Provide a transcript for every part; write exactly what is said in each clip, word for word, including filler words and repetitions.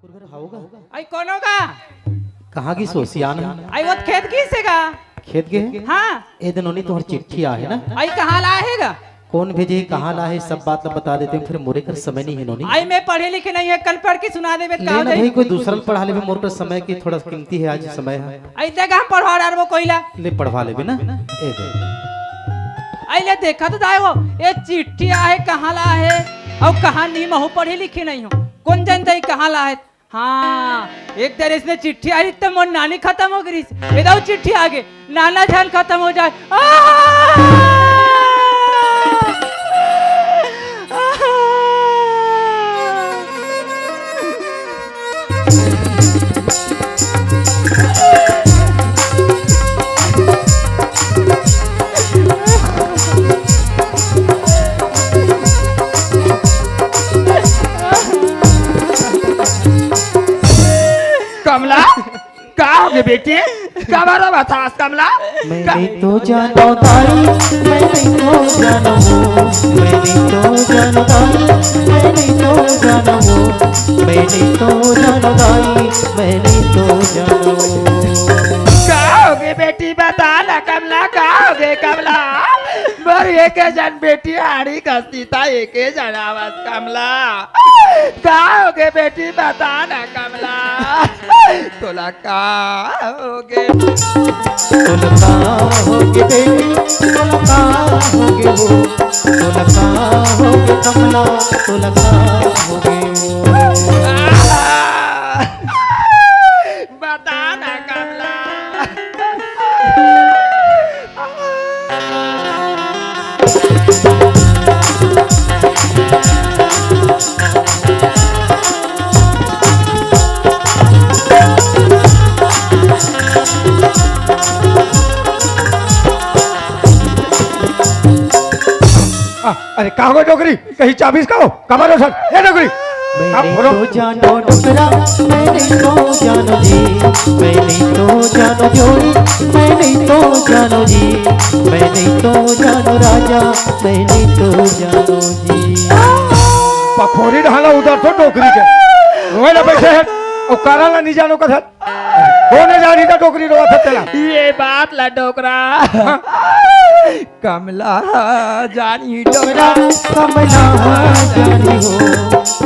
आई कोनो गा? कहाँ गिस हो सियान? आई वो खेत गिस हे गा। खेत गे हे? हाँ। ए दे नोनी, तुँहर चिट्ठी आहे ना? आई कहाँ ला हे गा? कोन भेजे हे, कहाँ ला हे, सब बात ला बता देतेंव, फेर मोरे कर समय नइ हे नोनी। आई मैं पढ़े लिखे नइ हे, कल पढ़ के सुना देबे त का हो जाही? भाई, कोई दूसरा ला पढ़ा लेबे, मोर कर समय के थोड़ा कीमती हे आज समय ह। आई दे गा, हम पढ़वा डारबो कोई ला। ले पढ़वा लेबे ना। ए दे। आई ले देखा तो दाई वो, ए चिट्ठी आहे, कहाँ ला हे, अउ कहाँ नइ, महूँ पढ़े लिखे नइ हों। कोन जानत हे कहाँ ला हे? हाँ, एक दरी अइसने चिट्ठी आइस त मोर नानी खतम हो गे रिहिस। ए दे वो चिट्ठी आगे, नाना झन खतम हो जाए। आ! कमला, का हो गे बेटी? काबर रोवत हस कमला? मैं नइ तो जानों दाई, मैं नइ तो जानों, मैं नइ तो जानों दाई, मैं नइ तो जानों, मैं नइ तो जानों दाई, मैं नइ तो जानों। का हो गे बेटी, बता ना कमला, का हो गे कमला? मोर एके झन बेटी आड़ी कस दिस त एके झन आवस कमला। का हो गे बेटी, बता ना कमला। तोला का हो गे? तोला का हो गे बेटी, तोला का हो गे वो, तोला का हो गे कमला, तोला का हो गे वो। बता ना कमला। आ, अरे का हो गे डोकरी, कहीं चाबिस का हो? कमर उठा, ए डोकरी। मैं नइ तो जानों डोकरा, मैं नइ तो जानों जी, मैं नइ तो जानों जोड़ी, मैं नइ तो जानों जी, मैं नइ तो जानों राजा, मैं नइ तो जानों जी। पखोरी ढाला उधर तो डोकरी के। रोए ला बइठे हे, अउ कारा ला नइ जानों कथे। कोन जानही त डोकरी रोवत हे तेला? ये बात ला डोकरा। हाँ। कमला जानही डोकरा, कमला जानही हो,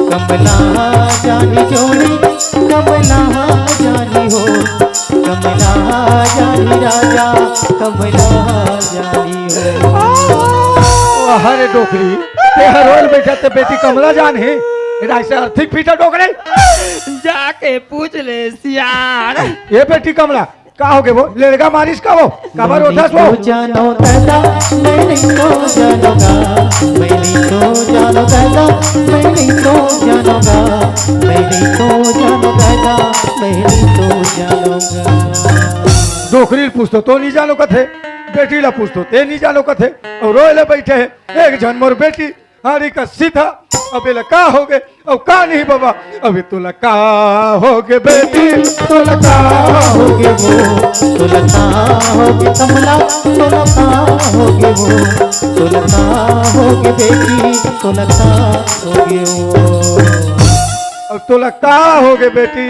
कमला जानही जोड़ी, कमला जानही हो, कमला जानही राजा, कमला जानही हो। अरे डोकरी, तें ह रोए ल बइठे हस त बेटी कमला जानही, एला अइसे अरथी पीटा डोकरी। जाके पूछ ले सियान। ए बेटी कमला, का हो गे वो? लेड़गा मारिस का वो? काबर रोवत हस वो? मैं नइ तो जानों दादा, मैं नइ तो जानों गा, मैं नइ तो जानों दादा, मैं नइ तो जानों गा, मैं नइ तो जानों दादा, मैं नइ तो जानों गा। डोकरी ल पूछथों त नइ जानों कथे, बेटी ला पूछथों त नइ जानों कथे, अउ रोए ल बइठे हे। एक झन मोर बेटी आड़ी कस दिस त, अब एला का हो गे, अउ का नइ बबा, अबे तोला का हो गे बेटी, तोला का हो गे वो, तोला का हो गे कमला, तोला का हो गे वो, तोला का हो गे बेटी, तोला का हो गे वो। अउ तोला का हो गे बेटी?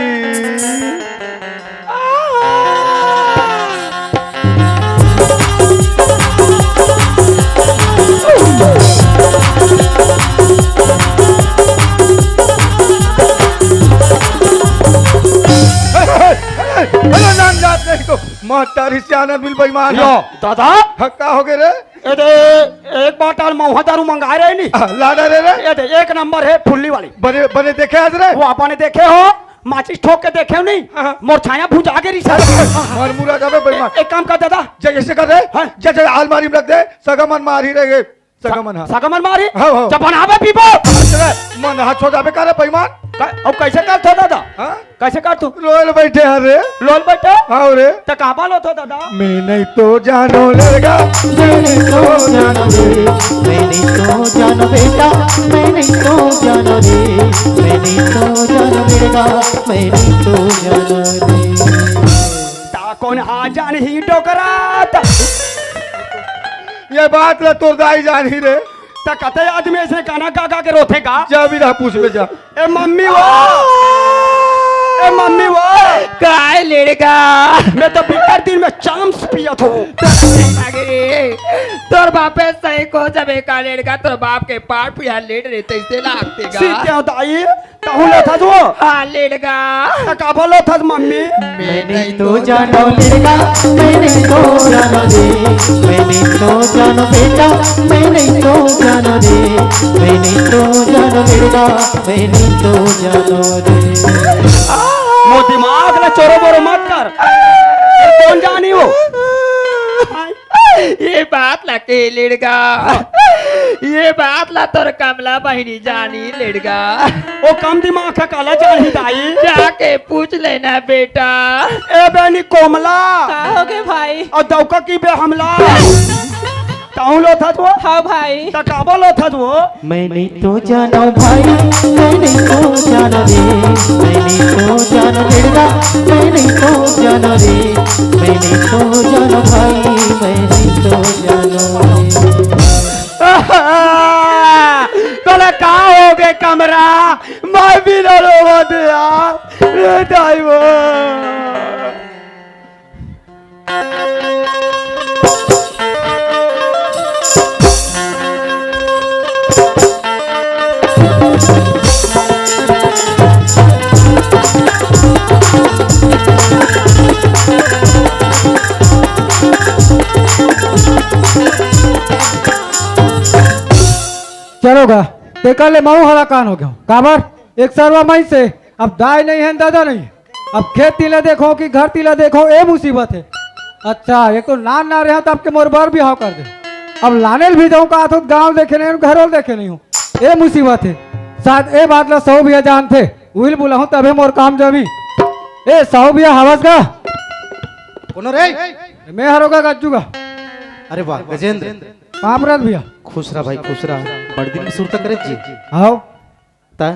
अरे नान जात नहीं तो मार तारी सियान आदमी ल बेईमान। यो, दादा। हाँ, का हो गे रे? ए दे, एक बाटल महुआ दारू मंगाए रहे नी। आ, ला डारे रे। ए दे, एक नंबर हे फुल्ली वाली। बने, बने देखे हस रे? वो अपने देखे हो, माचिस ठोक के देखे हो नी? हाँ, हाँ। मोर छाया भुजा गे रिहिस। मर मुरा जाबे बेईमान। ए-, एक काम कर दादा। जइसे कर रे। हाँ। जे, जे अलमारी में रख दे, सगा मन मारही रे। सगा मन ह। सगा मन मारही? हव, हव। जब बनाबे पीबो। अरे, मन ह छो जाबे का रे बेईमान? का, अब कइसे करथो दादा? हाँ? कइसे करथो? रोए ल बइठे हँव रे। रोए ल बइठे? हव रे। त काबर रोथो दादा? मैं नइ तो जानों लेड़गा। मैं नइ तो जानों रे। मैं नइ तो जानों बेटा। मैं नइ तो जानों रे। मैं नइ तो जानों लेड़गा। मैं नइ तो जानों रे। त कोन ह जानही डोकरा? त ये बात ल तोर दाई जानही रे। त कते आदमी अइसने गाना गा गा के रोथे गा? जा भी रहा पूछ में जा। ए मम्मी वो। ए मम्मी वो। काय लेड़गा? मैं तो बिकट दिन में चाम्स पियत हूँ। तोर बापे सही को जबे का लेड़गा, तोर बाप के पाट पिया लेट रहे तैसे लागते गा। सीते हो दाई, कहूँ लेथस वो? हाँ लेड़गा। त का बोलो थस मम्मी? मैं नहीं तो जानो लेड़गा, मैं नहीं तो जानो रे, मैं नहीं तो जानो बेटा, मैं नहीं तो जानो रे, मैं नहीं तो जानो लेड़गा, मैं नहीं तो जानो रे। मोर दिमाग ला चोरो बोरो मत कर। कौन जानी वो? ये बात ला के लेड़गा, ये बात ला तोर कमला बहिनी जानी लेड़गा। ओ कम दिमाग का काला जानी दाई। जाके पूछ लेना बेटा। ए बहनी कोमला। का हो गे भाई? और दौका की बे हमला। कहूँ लो था तो? हाँ भाई। त का बोलो था तो? मैं नहीं तो जानो भाई, मैं नहीं तो जानो रे, मैं नहीं तो जानो लेड़गा, मैं नहीं तो जानो रे, मैं नहीं तो जानो भाई, मैं नहीं तो जानो रे। तोला का हो गे कमरा? मैं भी ना रोवा दे यार। ए दाई वो। चलो गा, तेकर ले महू हलाकान हो गया। काबर? एक सरवा मइसे, अब दाई नहीं है, दादा नहीं है। अब खेत तिला देखो कि घर तिला देखो, ए मुसीबत है। अच्छा, एक तो नान ना रहे तो आपके मोर बर बिहाव कर दे। अब लाने ल भी जाऊँ का तो गाँव देखे नहीं हूँ, घरों देखे नहीं हूँ, ए मुसीबत है। शायद ए बात ला सौ भैया जानथे, उहिल बुलाहूँ तभे मोर काम जमी। ए सौ भैया हवस का? कोनो रे? मैं हरोगा गज्जू का। अरे वाह गजेंद्र। पाँव परत भैया। खुश रह भाई, खुश रह। बड़ दिन में सुरता करे जी। हाव। ता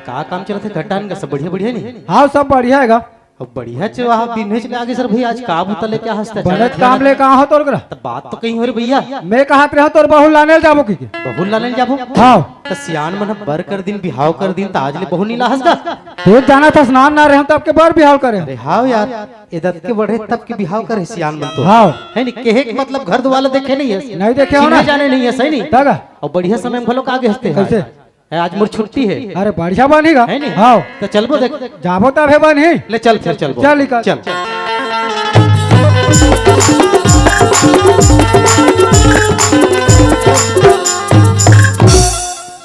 का काम चलत हे घटान का? सब बढ़िया बढ़िया नहीं? हाव, सब बढ़िया हे गा। अब बढ़िया चे वहाँ बिन्हेच ले आगे सर भाई, आज का बूता लेके आ हस्ता? बने काम लेके आ हो तोर करा। त बात तो कहीं हो रे भैया। मैं कहत रहे तोर बहू लाने ल जाबो की के? बहू लाने ल जाबो? हाव। त सियान मन बर कर दिन, बिहाव कर दिन, त आज ले बहू नी ला हस्ता? तू जाना था स्नान ना रहे तो आपके बर बिहाव करे। अरे हाव यार, ए दत के बढ़े तब के बिहाव करे सियान मन तो। हाव। है नी, कहे के मतलब घर दुआला देखे नहीं है। नहीं देखे हो ना। चिन्हे जाने नहीं है, सही नहीं? तगा। और बढ़िया समय में घलो का आगे हस्ते हैं। कैसे? है, आज मोर छुट्टी है। अरे बढ़िया बनी गा। है नी? हाव। त चलबो देख। जाबो तभे बनी। ले चल फिर चलबो। चल निकल। चल।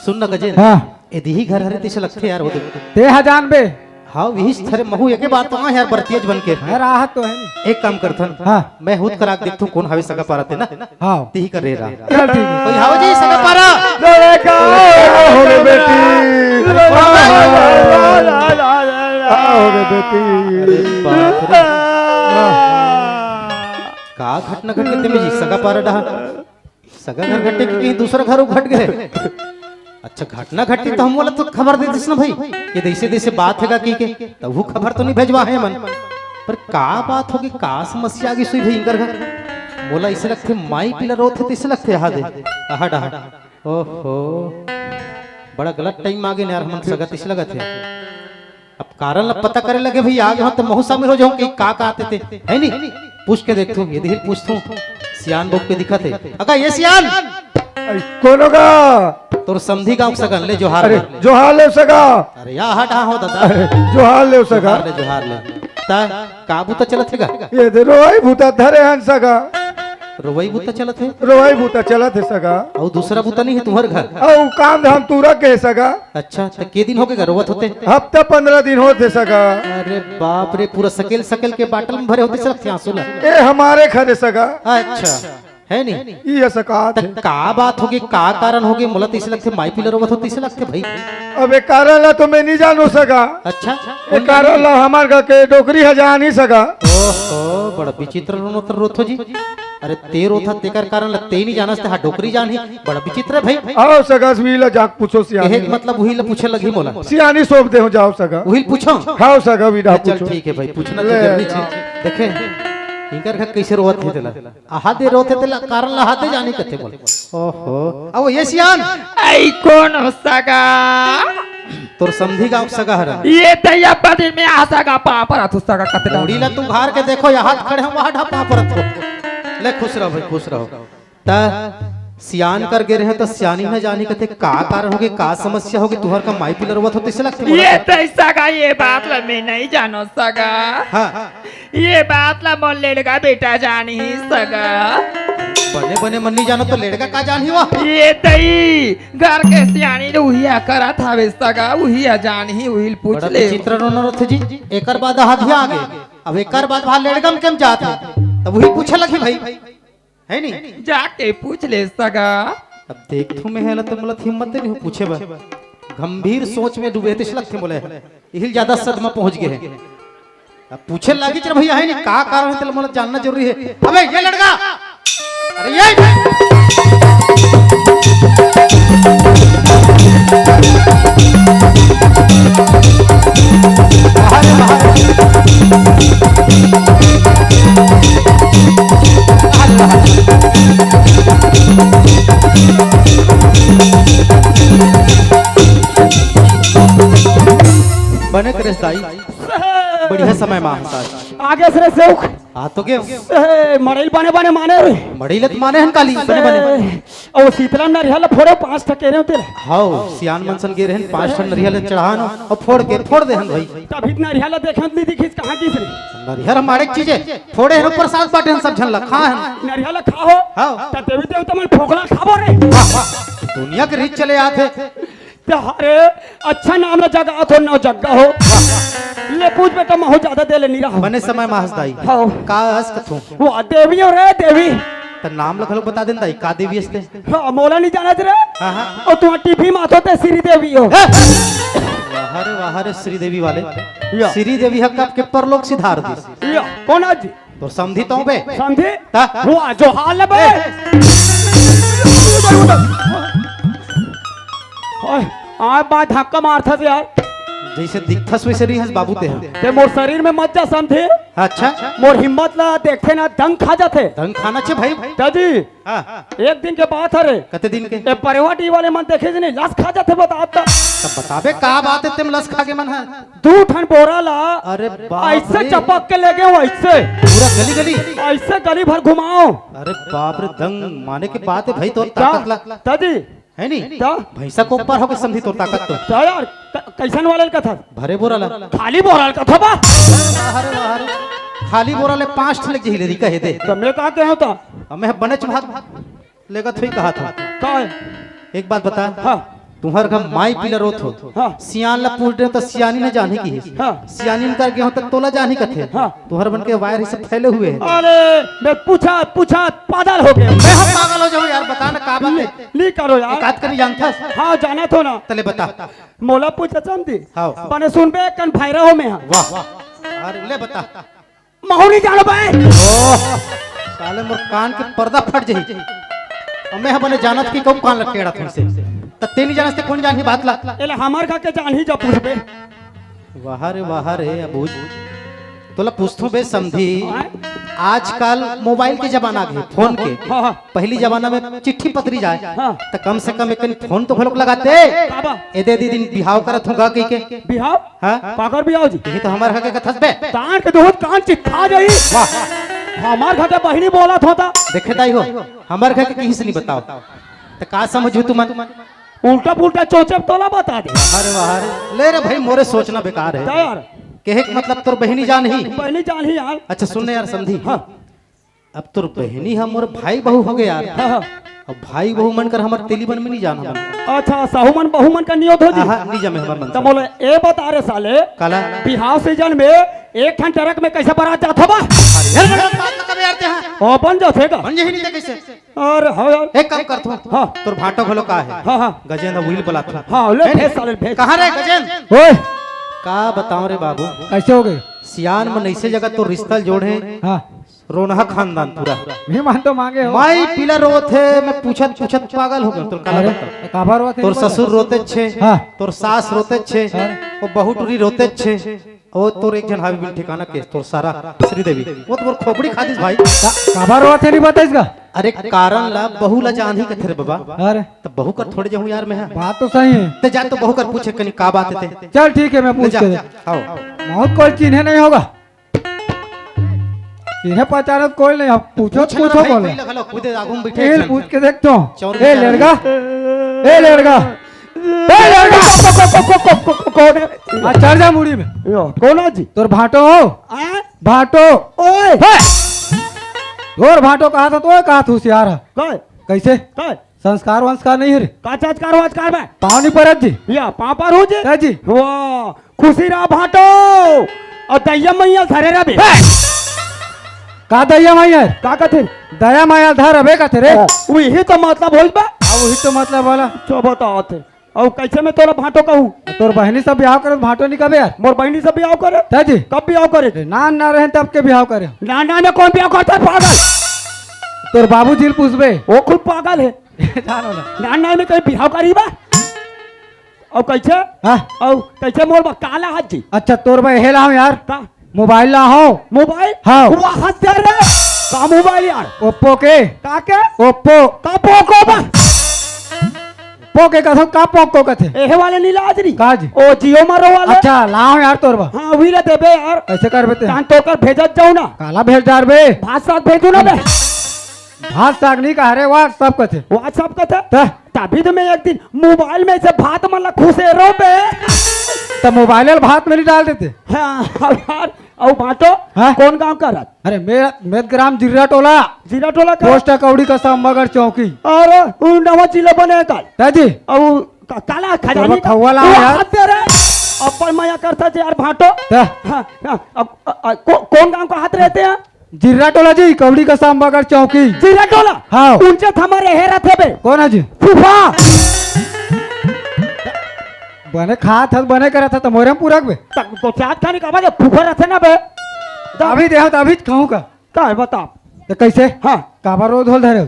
सुन ना गजेंद्र। हाँ। ए दिही घर हरे तइसे लगथे यार, वो देख। ते ह जानबे। हाँ, विहिस थरे महू एके बात तो यार बरतियज बन के। है राहत तो है नी। एक काम करथन। हाँ। मैं हुत करा के देखथूं कोन हवे सगा पारा ते ना। हाँ। तिही कर रे रहा। चल ठीक है। कोई हाव जी सगा पारा? अरे का हो रे बेटी? का हो रे बेटी? अरे बाप रे। का घटना घट के तेमे जी सगा पारा डहा? सगा घर घटे के कहीं दूसरा घर घट गए। अच्छा, घटना घटती त हमन ला तो खबर दे दिस ना भाई, कि जइसे जइसे बात हे गा कि के, तभू खबर तो नहीं भेजवा हे मन। पर का बात होगे, का समस्या आगे सुई भाई इंकर घर? मोला इसे लगथे माई पिला रोत हे, तइसे लगथे। आहा दे, आहा डहा। ओहो, बड़ा गलत टाइम आ गे यार, हमन सगा तइसे लगत हे। अब कारण ला पता करे लगे भई, आगे हो त महू शामिल हो जाहूं कि का कहत हे ते, है नी? पूछ के देखथूं, ये दिही ल पूछथूं। सियान बहू के दिखत हे। अगा, ये सियान! अरे, कोनो गा? तोर समधी गांव के सगा ले जोहार अरे, ले। जोहार ले सगा। अरे, या हट, हाँ हो दादा। अरे, जोहार ले सगा। जोहार ले, जोहार ले। ता, का बूता चलत हे गा? ये दे रोई बूता धरे हन सगा। रोवई बूता चलत हे? रोवई बूता चलत हे सगा। अउ दूसरा बूता नहीं हे तुम्हर घर? अउ काम धाम तूरा के हे सगा। अच्छा, त के दिन होगे गा रोवत होते? हफ्ता पंद्रह दिन होत हे सगा। अरे बाप रे, पूरा सकेल सकेल के बाटल में भरे होते सगा आंसू ला। ए हमारे घरे सगा। अच्छा, है नी? ई सका त हे। का बात होगे, का कारण होगे? मोला तइसे लगथे माई पिला रोवत होते तइसे लगथे भाई। अब ए कारण ला तो मैं नहीं जानों सगा। अच्छा, ए कारण ला हमार घर के डोकरी ह जानी सगा। ओहो, बड़ा विचित्र रोनो तर रोथो जी। अरे ते रोथा तेकर कारण ल ते नहीं जानस ते हा डोकरी जानही, बड़ा विचित्र हे भाई। आओ सगा, उही ला जाके पूछो सियानी कहे के ला। मतलब उही ला पूछे लगही मोला। सियानी सौंप दे हो, जाओ सगा। उही ल पूछो? हाव सगा, उही ला ले चल पूछो। ठीक हे भाई, पूछना तो ले जरूरी जाओ। चीज। देखे, इंकर घर कइसे रोवत हे तेला। आहा दे रोथे तेला, कारण ला आहा दे जानी कथे बोल। ओहो, अब ये सियान। आई कोन हो सगा? तोर समधी गाँव के सगा हरन। ये तैया बदिन में आ सगा पाँव परत हँव सगा कते। मुड़ी ला तू उघार के देखो, यहाँ खड़े हँव, वहाँ ढा पाँव परत हँव। ले खुश रहो भाई, खुश रहो। त सियान कर गे रहेंव त सियानी न जानी कथे का कारण होगे, का समस्या होगे, तुँहर का माई पिला रोवत हो तइसे लगथे मोला। ये तैसा का ये बात ला मैं नहीं जानों सगा। हाँ। ये बात ला मोर लेड़गा बेटा जानही सगा। बने बने मन नहीं जानो त लेड़गा का जानही वो? ये तई घर के सियानी ल उहिया करत हवे सगा, उहिया जानही, उही ल पूछ बड़ा ले। विचित्र रोना रथे जी। एकर बाद हाथ ही आगे, अब एकर बाद भार लेड़गा म केम जात हे, तब उही पूछे लगही भाई, है नी? जाके पूछ ले सगा। अब देखथूँ मैं हेला त मोला हिम्मत नहीं हो पूछे बर, गंभीर सोच में डूबे तइसे लगथे मोला, इही ल ज्यादा सदमा पहुँच गे हे। अब पूछे लागिच रे भैया, है नी, का कारण हे, तेला मोला जानना जरूरी हे। अबे ये लेड़गा, अरे ये बाहर, बाहर। बने करेस दाई, बढ़िया समय मा हस आज। आगे से रे सेवक। आ तो गे। ए, मड़ई ल बने बने माने रे। मड़ई ल त माने हन काली, बने बने। ए, ओ शीतला नरिहा ल फोड़े, पाँच ठा केरे होते। हव, सियान मन सन गे रहेन, पाँच ठा नरिहा ल चढ़ान अउ फोड़ के, फोड़ दे हन भाई। तभी त नरिहा ल देखे त नहीं दिखिस, कहाँ गिस रे? नरिहा ल माड़े के चीज हे, फोड़े हन, प्रसाद बांटे हन, सब झन ल खाए हन। नरिहा ल खाहो। हव। त देवी देवता मन फोकला ल खाबो रे। वाह, वाह। दुनिया के रीत चले आत हे। ते हरे, अच्छा नाम ल जगात हो, नौ जग्गा हो। ले पूछ बेटा, महूँ ज्यादा दे ले नहीं रहा। बने समय मा हस दाई। हव। का हस कथूँ? वो देवी हो रे, देवी। त नाम ल घलो बता देन दाई, का देवी हस ते? हाँ, मोला नहीं जानत रे। हाँ, हाँ। ओ तुँहर टीवी मा तो ते श्री देवी हो। ए! वाह रे, वाह रे, श्री देवी वाले। या। श्री देवी ह कब के परलोक सिधार दिस। या, कोन आज? तोर समधी तो बे। समधी? ता? वो आजो हाल बे। ए। ओए, आ बात धक्का मारथस यार। जइसे दिखथस वइसे नहीं हस बाबू ते ह। ते मोर शरीर में मत जा समधी। अच्छा। मोर हिम्मत ला देखथे ना दंग खा जाथे। दंग खाना छे भाई। दादी, हाँ। एक दिन के बात हरे। कते दिन के? ए परेवा डी वाले मन देखे जे नहीं, लस खा जाथे बता त। तब बताबे का बात हे तेम लस खा के मन ह? दू ठन बोरा ला अरे बाप अइसे रे। चपक के ले गे हँव, अइसे। पूरा गली गली? अइसे गली भर घुमाओ। अरे बाप रे, दंग माने के बात हे भाई, तोर का? ताकत ला। दादी। है नी? का? भैंसा के ऊपर होके समधी तोर ताकत तो। का यार, क-, कइसन वाले ल कथस? भरे बोरा ला। खाली बोरा ल कथस बा? अरे वाह रे, खाली बोरा ले पाँच ठन लग जही ले री कहे दे। त मैं का कहेंव त? अब मैं बनेच भाग लेगत होही कहा था। का हे? एक बात बता। हाँ। तुँहर घर माई पिला रोत हो। हाँ। सियान ला पूछ दे त सियानी न जानही किहिस। हाँ। सियानी न कर गे हो त तोला जानही कथे। हाँ। तुँहर मन के वायर ही सब फैले हुए हे। अरे, मैं पूछा, पूछा, पागल हो गे। मैं हम पागल हो जाहूँ यार, बता ना का बात हे। नहीं करो यार। एक आध कनी जानथस? हाँ, जानत हो ना। तले बता। मोला पूछा समधी। हाँ। बने सुनबे, कन भैरा हो मैं हाँ। वाह। अरे, ले बता। महूँ नहीं जानो बे। ओह, साले मोर कान के पर्दा फट जही। अब मैं ह बने जानत कि कहूँ कान ल टेढ़ा थोड़ी से। त ते नहीं जानस ते कोन जानही बात ला? एला हमर घर के जानही जा पूछबे। वाह रे, वाह रे, अबूझ। तोला पूछथूँ बे समधी। हाँ? आजकल मोबाइल के जमाना आ गे, फोन के। हाँ, हाँ। पहिली जमाना में चिट्ठी पत्री जाए, हाँ। त कम से कम एक कन फोन तो घलोक लगाते। काबर? एदे दीदी बिहाव करत हूँ गा कहिके। बिहाव? हाँ? काकर बिहाव जी? यही तो हमर घर के कथस बे। कान के दोहत कान चित्था जाही। वाह। हमर घर के बहिनी बोलत होता। देखे दाई हो, हमर घर के किहिस नहीं बताओ। त का समझू तुमन? उल्टा पुल्टा चोचब तोला बता दे। अरे वाह रे। ले रे भाई, मोरे सोचना बेकार हे। का यार? कहे के मतलब तोर बहिनी जानही। बहिनी जानही यार। अच्छा सुन ना यार समधी। हाँ। अब तोर बहिनी ह मोर भाई बहू हो गे यार। हाँ, हाँ। अब भाई बहू मन कर हमर तेली बन में नहीं जान हमन। अच्छा, साहू मन बहू मन का नियोत हो जी? आहा, नहीं जमे हमर मन त से। मोला ए बता रे साले, काला? बिहाव सीजन में एक ठन ट्रक में कइसे बारात जात हवा? अरे, यार, बड़ा बात ना कबे यार ते, हाँ। ओ, बन जाथे का? बन जही नहीं ते कइसे? अरे, हाँ यार। एक काम करथूँ। हाँ। तोर भांटो घलो का हे? हाँ, हाँ। गजेंद्र उही ल बलाथूँ। हाँ, ले है भेज नहीं? साले, भेज। कहाँ रे गजेंद्र? ओए। का बताओं रे बाबू? कइसे हो गे? सियान मन अइसे जगह तोर रिश्ता ल जोड़े। हाँ। रोनहा खानदान पूरा। मेहमान तो मांगे हो। माई पिला रोत हे, मैं पूछत पूछत पागल हो गेंव। तोर काला अरे, बता? काबर रोत हे तोर नहीं पता? ससुर रोतेच हे, हाँ। तोर सास रोतेच हे, अरे। वो बहू टूरी रोते छे। ओ तोर एक झन हावी बिन ठिकाना के, तोर सारा श्रीदेवी। वो तो मोर खोपड़ी खा दिस भाई। का-, काबर रोवत हे, नहीं बताइस गा? अरे कारण ला, बहू ला जानही कथे रे बाबा। अरे। त बहू कर थोड़े जाहूं यार मैं, हाँ। बात तो सही है। ते जा तो बहू कर पूछे कनी का बात हे ते। चल ठीक है, मैं ले पूछ जा, के जा। देख-, आओ। बहुत कोई चिन्हे नहीं होगा। चिन्हे पहचाने तो कोई नहीं, अब पूछो, पूछ ना पूछो भाई, बोले। कोई लगा लो, खुद आगू में बैठे ए, हैं। पूछ के देख तो। चौर ए, निकाल। लड़का। ए, लड़का। ए, लड़का। को-, को-, को-, को-, को-, को-, कौन है? आ, चढ़ जा मुड़ी में। यो, कौन है जी? तोर भाटो हो? आ? भाटो। ओए। हे! तोर भाटो कहा था, तो कहा था होशियार है। कौन? कैसे? कौन? संस्कार वंस्कार नहीं है रे। का संस्कार वंस्कार बे? पाँव नहीं परत जी। या, पाँव पर हो जी? है जी। वाह, खुशी रहा भाटो। अउ दइया मइया धरे रहा बे। हे! का दइया मइया? का कथे? दया मया धर अबे कथे रे। ओ, उही तो मतलब होइस बे। हाँ, उही तो मतलब वाला। तो बतावत हे। अउ कैसे मैं तोला भाटो कहूँ? तोर बहिनी सब बिहाव करे, भाटो नहीं कबे यार। मोर बहिनी सब बिहाव करे? है जी। कब बिहाव करे? अरे, नान ना रहे तब के बिहाव करे। नान ना में कौन बिहाव करता है, पागल? तोर बाबूजी ल पूछबे। वो खुद पागल है। जानो ना। नान ना में कहीं बिहाव करी बा? अउ कैसे? हाँ। अउ कैसे मोर बा काला हाथ जी? अच्छा, तोर बा हेला हूँ यार। का? मोबाइल ला हो। मोबाइल? हाँ। वाह, हद दे रे। का मोबाइल यार? ओप्पो के। का के? ओप्पो। का पोको बा? पोके कसम का पोको कथे? एहे वाले नीला आज री। का जी? ओ जियो मारो वाले। अच्छा, लाओ यार तोर बा। हाँ, वही ला देबे यार। कैसे करबे ते? तान तोकर भेजत जाऊ ना। काला भेज डारबे? भात साग भेजू ना बे। भात साग नहीं कहा रे, WhatsApp कथे। WhatsApp कथे? त? तभी तो मैं एक दिन मोबाइल में से भात मन ला खुसे रो बे। त मोबाइल ल भात में नहीं डाल देते? हाँ, यार, अउ भाटो, हाँ? कौन गांव का रहत? अरे, मैं, मैं ग्राम जिर्रा टोला। जिर्रा टोला का? पोस्ट कौड़ी का सांबागढ़ चौकी। अरे, उ नवा जिला बने का? दादी। अउ का-, काला खजानी तोर का? खौवा ला वो यार। हाथ दे रे। अपन मया करता जे यार भाटो। त? हाँ, हाँ, अब, अ, अ, को-, कौन गांव का हाथ रहते हैं? जिर्रा टोला जी, कौड़ी का सांबागढ़ चौकी। जिर्रा टोला? हाँ। उनसे हमारे हे रहते बे। कौन है जी? फूफा। बने खात हस, बने करत हस, त मोरे में पूरक बे। त तो चार खाने का बात है, फूफा रहते ना बे। अभी देहो त अभी कहूँ का? का है बता? त कैसे? हाँ। काबर रोज होल धरे?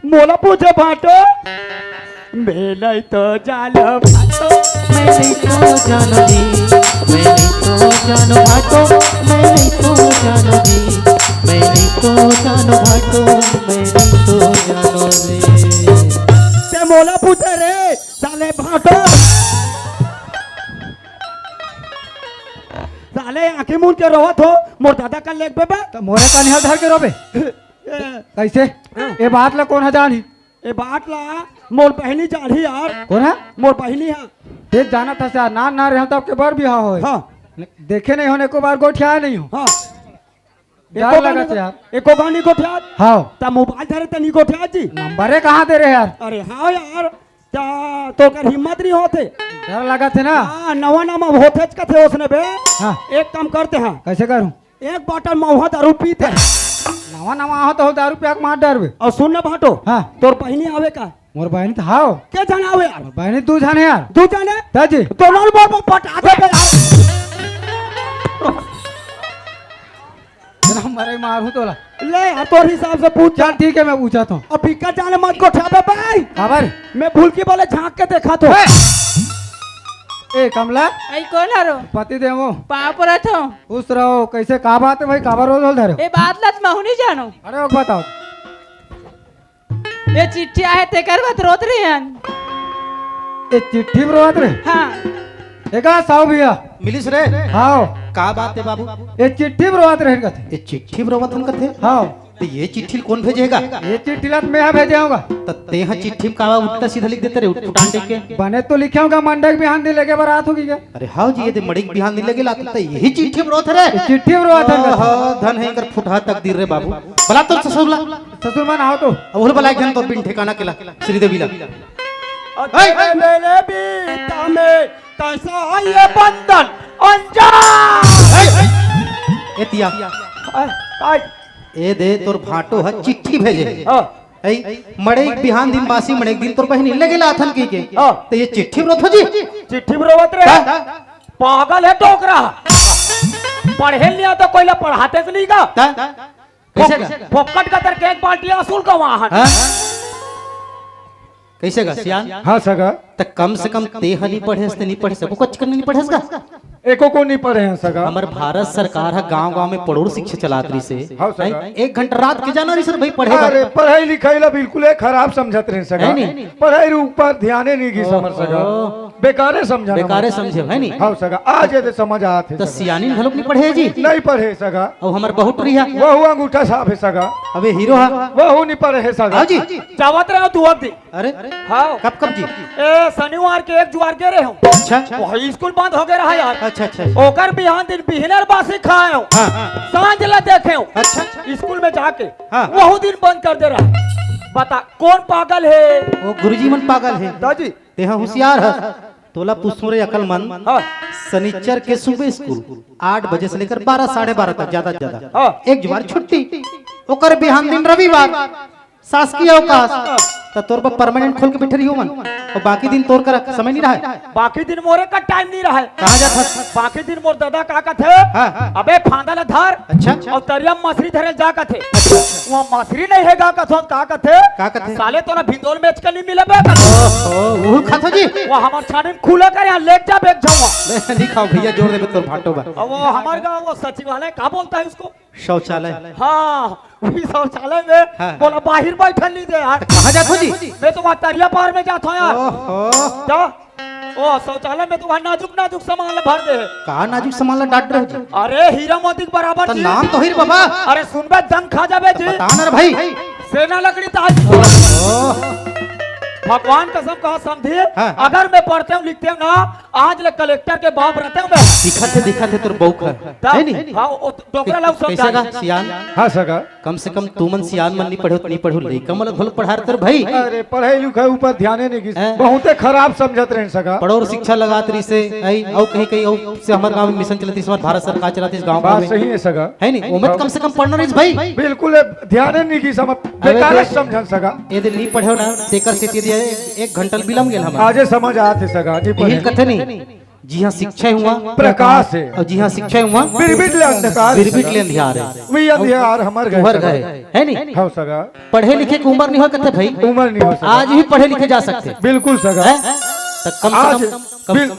मोला पूछे भाटो, मैं नहीं तो जानो भाटो। मैं नहीं तो जानो जी, मैं नहीं तो जानो भाटो, मैं नहीं तो जानो जी, मैं नहीं तो जानो भाटो, मैं नहीं तो जानो रे। ते मोला पूछे रे, साले भाटो। साले आंखी मूंद के रोवत हो, मोर दादा का लेग बे बे। त मोरे का निहाल धर के रोबे? ए, कैसे? हाँ। ए बात ला कौन ह जानही? ए बात ला मोर बहिनी जानही यार। कौन है? मोर बहिनी है। ते जानत हस यार, नान नान रहे तब के बर बिहाव होय। हाँ। देखे नहीं होने को बार गोठियाए नहीं हो। हाँ। डर एको लगत गानी है यार। एको गानी गोठियात? हाँ। त मोबाइल धरे त नहीं गोठियात जी। नंबरे कहाँ दे रहे यार? अरे हाँ यार, त तोकर हिम्मत नहीं होते। डर लगत है ना? हाँ, नवा नवा होतेच कथे ओसने बे। हाँ। एक काम करते हैं। कैसे करूँ? एक बाटल महुआ दारू पीते। नवा नवा हो तो दारू पिया के मार डरबे। अउ सुन ना भाटो। हाँ। तोर बहिनी आवे का? मोर बहिनी त हाव। के झन आवे यार? मोर बहिनी दू झन हे यार। दू झन हे? त जी। तो नल मोर पर पटा दे बे यार। तेरा मरे मारू तोला। ले यार, तोर हिसाब से पूछ। चल ठीक है, मैं पूछा था। अब बिक्का जाने मत गोठियाबे भाई। काबर? मैं भूल के बोले झांक के देखा तो। ए! ए, कमला। आई कौन हरो? पति देवो। पाँव परत हो। खुश रहो। कैसे, का बात है भाई, काबर रोज होल धरे? ए बात ला त महू नहीं जानो। अरे, ओक बताओ। ये चिट्ठी आहे, तेकर बर रोत रहे हन। ये चिट्ठी में रोत रहे? हाँ। एका साहू भैया। मिलिस रे? हाँ। का बात है बाबू? ये चिट्ठी में रोत रहे कथे। ये चिट्ठी में रोवत हन कथे? हाँ। त ये चिट्ठी ल कौन भेजेगा? ये चिट्ठी ला त मैं हा भेजे हूँ गा। त तेहा चिट्ठी में कावा उल्टा सीधा लिख देते रे, उठ फुटान देख के। बने तो लिखे हूँ गा, मंडई के बिहान दिन लेगे बर आत होगी क्या? अरे हाँ जी, ये दे मड़ई के बिहान दिन लेगे ला, त यही चिट्ठी में रोत रे। ये चिट्ठी में रोत हन कथे। ओहो, धन है एकर फुटहा तकदीर रे बाबू। बला तो ससुर ला। ससुर मन आओ तो। अब ओला बला एक झन तो बिन ठिकाना के ला, श्रीदेवी ला। अरे मेरे बीता में कैसा है ये बंधन अनजान। ए, ए, ए तिया। ए, ए। ए दे तोर भाटो ह चिट्ठी भेजे। हाँ। ए, मड़ई के बिहान दिन बासी मड़ई के दिन तोर बहिनी लेगे ला आथन कहिके। हाँ। त ये चिट्ठी में रोत हो जी? चिट्ठी में रोवत रहे। का? पागल है डोकरा। पढ़े लिया तो कोई ला पढ़ाते से नहीं का? का? कैसे का? फोक-, फोकट का तर के एक बाल्टी असूल का वाहन। हाँ? कैसे का, सियान? हाँ, सगा। त कम से कम तेहा नहीं पढ़े हस, ते नहीं पढ़े, सबो कच्च कर नहीं पढ़े हस का? एको को नहीं पढ़े हन सगा। हमर भारत सरकार ह गांव-गांव में पड़ोर शिक्षा चलात रहिसे। हाँ सगा। हैं? एक घंटा रात के जाना रहिसे भाई पढ़े बर। अरे, पढ़ाई लिखाई ला बिल्कुल ए खराब समझत रहिन सगा। है नी? पढ़ाई ऊपर ध्याने नहीं गिस हमर सगा। ओहो। बेकारे समझा बेकारे हमर। समझे, है नी? हाँ सगा, आज ये समझ आत हे त सगा। सियानिन घलोक नहीं पढ़े जी। नहीं पढ़े सगा। अउ हमर बहुत रहिया। वहू अंगूठा छाप हे सगा। अबे हीरो हा। वहू नहीं पढ़े हे सगा। हाँ जी। जावत रहे तू अब दी। अरे, हाँ। कब, कब जी? ए, शनिवार के एक जुआर गे रहे हूँ। अच्छा। वही स्कूल बंद हो गया रहा यार। अच्छा, अच्छा, अच्छा। ओकर बिहान दिन बिहनर बासी खाए हूँ। हाँ। सांझ ला देखे हूँ। अच्छा। स्कूल में जाके। हाँ। वहू दिन बंद कर दे रहा। बता, कौन पागल हे? वो गुरुजी मन पागल हे। दाजी। तेहा होशियार हस। तोला पूछूं रे अकलमंद। हाँ। सनिचर के सुबह स्कूल आठ बजे से लेकर बारह, साढ़े बारह तक, ज्यादा से ज्यादा। हाँ। एक जुआर छुट्टी। ओकर बिहान दिन रविवार। शासकीय अवकाश, त तोर बर permanent खोल के बैठे रही ओमन, अउ बाकी दिन तोर करा समय नहीं रहे। बाकी दिन मोरे का टाइम नहीं रहे। कहाँ जात हस? बाकी दिन मोर दादा का कथे, हाँ। अबे फांदा ला धर, अच्छा। अउ तरिया म मछरी धरे जा कथे। अच्छा। वो मछरी नहीं हे गा कथों, का कथे? का कथे? साले तोला भिंदोल में के नहीं मिले बे कथे। ओहो, उहू खाथो जी? वो हमर छानी में खुले कर यहाँ लेके जा बेग जाऊंगा। नहीं खाओ भैया, जोर देबे तोर भांटो बा। अब वो हमर गाँव वो सचिवालय का बोलता है उसको? शौचालय। हाँ, वही शौचालय में हाँ। बोला बाहर बैठन नहीं दे यार। कहाँ जात हो जी? मैं तो वहाँ तरिया पार में जात हूँ यार। ओहो। क्या? ओ शौचालय में तो वहाँ नाजुक नाजुक सामान ला भर दे। कहाँ नाजुक सामान ला डांट रहे हो जी? अरे हीरा मोती के बराबर त जी। नाम तो हीर बाबा। अरे सुनबे दम खा जाबे जी। बता ना रे भाई। सेना लकड़ी ताज। ओहो। भगवान कसम कहा समझी, हाँ। अगर मैं पढ़ते हूँ लिखते हूँ ना, आज ले कलेक्टर के बाप रहते हूँ मैं। दिखत हे, दिखत हे तोर बउक ह। ता-, है नी? हाँ, वो डोकरा ला उ समझा। कैसे का सियान? हाँ सगा। कम से कम तुमन सियान मन नहीं पढ़े, नहीं पढ़े, लइका मन ला घलो पढ़ा रहे भाई। अरे पढ़ाई लिखाई ऊपर ध्याने नहीं गिस। हैं? बहुते खराब समझत रहे सगा। पड़ोर शिक्षा लगात रहिसे, आई, अउ कहीं, कहीं, अउ से हमर गांव में मिशन चलत रहिस, हमर भारत सरकार चलत रहिस गांव, गांव बात में। सही है सगा। है नी? ओमे त कम से कम पढ़ना रहिस भाई। बिल्कुल, ध्याने नहीं गिस, हम अबे बेकार तो समझन सगा। ये दिन नहीं पढ़े हो ना, तेकर से ये एक घंटा बिलम गेल हमर। आजे समझ आत हे सगा, नहीं पढ़े। यही कथे नहीं। जिहाँ शिक्षा हुआ प्रकाश है। अउ जिहाँ शिक्षा हुआ बिरबिट ले अंधकार है बिरबिट सगा। ले अंधियार है। वही अंधियार हमर घर तुहर सगा। घर है, है नी? हाँ सगा। पढ़े लिखे के उमर नहीं हो कथे भाई। उमर नहीं हो सगा। आज भी पढ़े लिखे जा सकथे। बिल्कुल सगा। हैं? त कम से आज कम, कम, बिल- कम,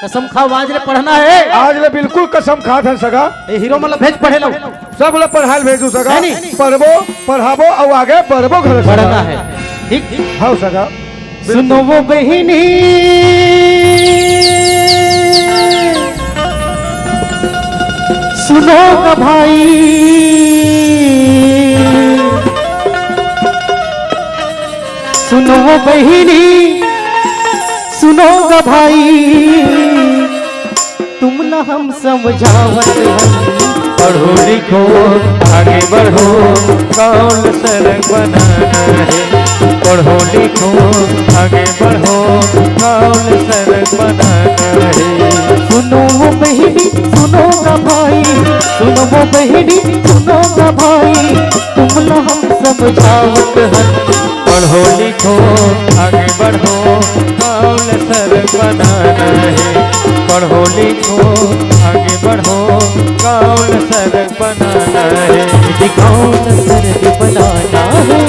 कसम खाओ, आज ले पढ़ना है। आज ले बिल्कुल कसम खात हन सगा। ए हीरो मन ला भेज पढ़े लो। सब ला पढ़ाई भेजू सगा। है नी? पढ़बो, पढ़ाबो अउ आगे बढ़बो घर सगा। बढ़ना है। ठीक? हाँ सगा। सुनो वो बहिनी, सुनो गा भाई, सुनो वो बहिनी, सुनो गा भाई, तुमला हम समझावत हन। पढ़ो लिखो, आगे बढ़ो, गाँव ल सरग बनाना हे। पढ़ो लिखो, आगे बढ़ो, गाँव ल सरग बनाना हे। सुनो वो बहिनी, सुनो गा भाई, सुनो वो बहिनी, सुनो गा भाई, तुमला हम समझावत हन। पढ़ो लिखो, आगे बढ़ो, गाँव ल सरग बनाना हे। पढ़ो लिखो, आगे बढ़ो, गाँव ल सरग बनाना हे। ये गाँव ल सरग बनाना हे।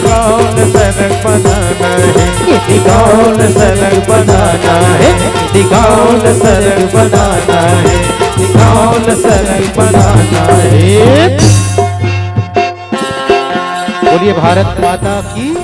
गाँव ल सरग बनाना हे। ये गाँव ल सरग बनाना हे। ये गाँव ल सरग बनाना हे। ये गाँव ल सरग बनाना हे। बोलिए भारत माता की।